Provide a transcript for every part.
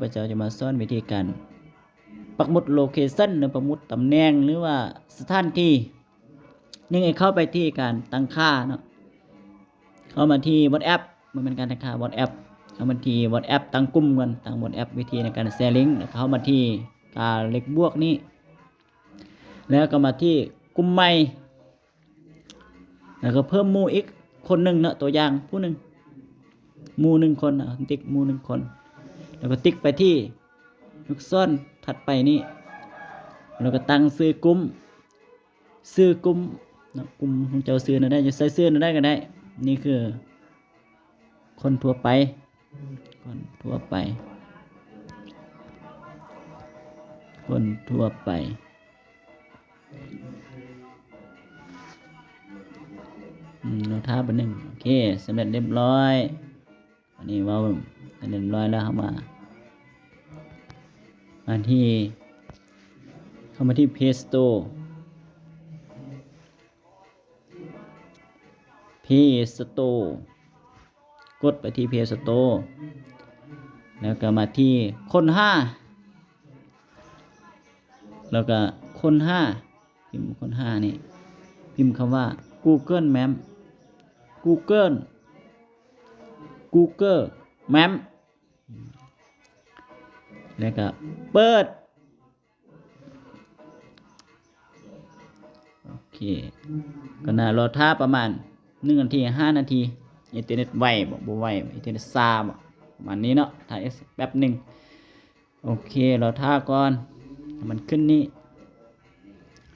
ພະເຈົ້າຈະມາສອນວິທີການປັກໝຸດໂລເຄຊັນ ຫຼື ປັກໝຸດຕຳແໜ່ງ ຫຼືວ່າສະຖານທີ່. ໜຶ່ງ ໃຫ້ເຂົ້າໄປທີ່ການຕັ້ງຄ່າເນາະ, ເຂົ້າມາທີ່ WhatsApp ບໍ່ແມ່ນການຕັ້ງຄ່າ WhatsApp ເຂົ້າມາທີ່ WhatsApp ຕັ້ງກຸ່ມກ່ອນ, ຕັ້ງ WhatsApp ວິທີໃນການແຊລິງ ແລ້ວເຂົ້າມາທີ່ກາເລັກບວກນີ້ ແລ້ວກໍມາທີ່ກຸ່ມໃໝ່ ແລ້ວກໍເພີ່ມໝູ່ອີກຄົນໜຶ່ງເນາະ, ຕົວຢ່າງຜູ້ໜຶ່ງ ໝູ່ໜຶ່ງຄົນ ຕິກໝູ່ໜຶ່ງຄົນ ແລ້ວກໍຕິກໄປທີ່ລູກສອນຖັດໄປນີ້ ແລ້ວກໍຕັ້ງຊື່ກຸ່ມ ຊື່ກຸ່ມເນາະ, ກຸ່ມຂອງເຈົ້າຊື່ແນວໃດ ຈະໃສ່ຊື່ແນວໃດກໍໄດ້. ນີ້ຄືຄົນທົ່ວໄປ ຄົນທົ່ວໄປ ຄົນທົ່ວໄປ. ອືມ ລໍຖ້າແປັບໜຶ່ງ. ໂອເຄ ສຳເລັດຮຽບຮ້ອຍ. ອັນນີ້ເວົ້າສຳເລັດຮຽບຮ້ອຍແລ້ວ ເຮົາມາ ມາທີ່ ເຂົ້າມາທີ່ Play Store Play Store ກົດໄປທີ່ Play Store ແລ້ວກໍມາທີ່ຄົ້ນຫາ ແລ້ວກໍຄົ້ນຫາ ພິມຄົ້ນຫານີ້ ພິມຄຳວ່າ Google Map Google Google Map ແລ້ວກໍເປີດ. ໂອເຄ ກໍໜ້າລໍຖ້າປະມານໜຶ່ງນາທີ ຫ້ານາທີ. ອິນເຕີເນັດໄວບໍ່ ບໍ່ໄວບໍ່ ອິນເຕີເນັດຊ້າບໍ່ ປະມານນີ້ເນາະ. ຖ້າແປັບໜຶ່ງ. ໂອເຄ ລໍຖ້າກ່ອນ ໃຫ້ມັນຂຶ້ນນີ້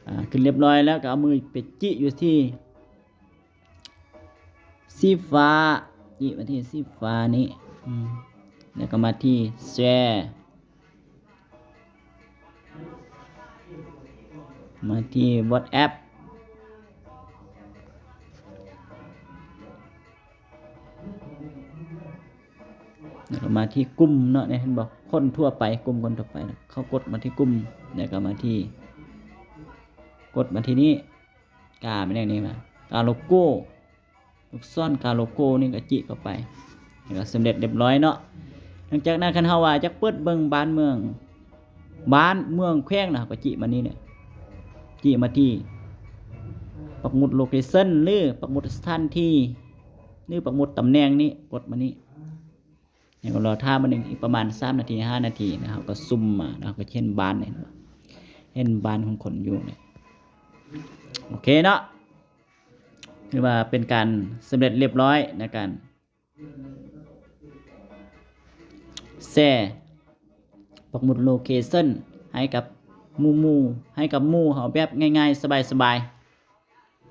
ອາ ຂຶ້ນຮຽບຮ້ອຍແລ້ວ ກໍເອົາມືໄປຈິຢູ່ທີ່ ສີຟ້າ ຈີ້ມາທີ່ສີຟ້ານີ້ ອືມ ແລ້ວກໍມາທີ່ແຊ ມາທີ່ WhatsApp ແລ້ວກໍມາທີ່ກຸ່ມເນາະ ນີ້ເຫັນບໍ່ ຄົນທົ່ວໄປ ກຸ່ມຄົນທົ່ວໄປ ເຮົາກົດມາທີ່ກຸ່ມ ແລ້ວກໍມາທີ່ ກົດມາທີ່ນີ້ ກາແມ່ນຫຍັງນີ້ ກາໂລໂກ້ ລູກສອນກາໂລໂກ້ນີ້ກໍຈິເຂົ້າໄປ ແລ້ວກໍສຳເລັດຮຽບຮ້ອຍເນາະ. ຫຼັງຈາກນັ້ນ ຄັນເຮົາວ່າຢາກເປີດເບິ່ງບ້ານເມືອງ ບ້ານເມືອງແຂວງນະ ເຮົາກໍຈິມານີ້ແຫຼະ ຈິມາທີ່ປັກໝຸດໂລເຄຊັນ ຫຼື ປັກໝຸດສະຖານທີ່ ຫຼື ປັກໝຸດຕຳແໜ່ງນີ້ ກົດມານີ້. ແລ້ວກໍລໍຖ້າບາດໜຶ່ງ ອີກປະມານສາມນາທີ ຫ້ານາທີນະ ເຮົາກໍຊູມມາ ເຮົາກໍເຫັນບ້ານນີ້ ເຫັນບ້ານຂອງຄົນຢູ່ນີ້. ໂອເຄເນາະ ຖືວ່າເປັນການສຳເລັດຮຽບຮ້ອຍໃນການແຊປັກໝຸດໂລເຄຊັນໃຫ້ກັບໝູ່ໆ ໃຫ້ກັບໝູ່ເຮົາແບບງ່າຍໆ ສະບາຍໆ.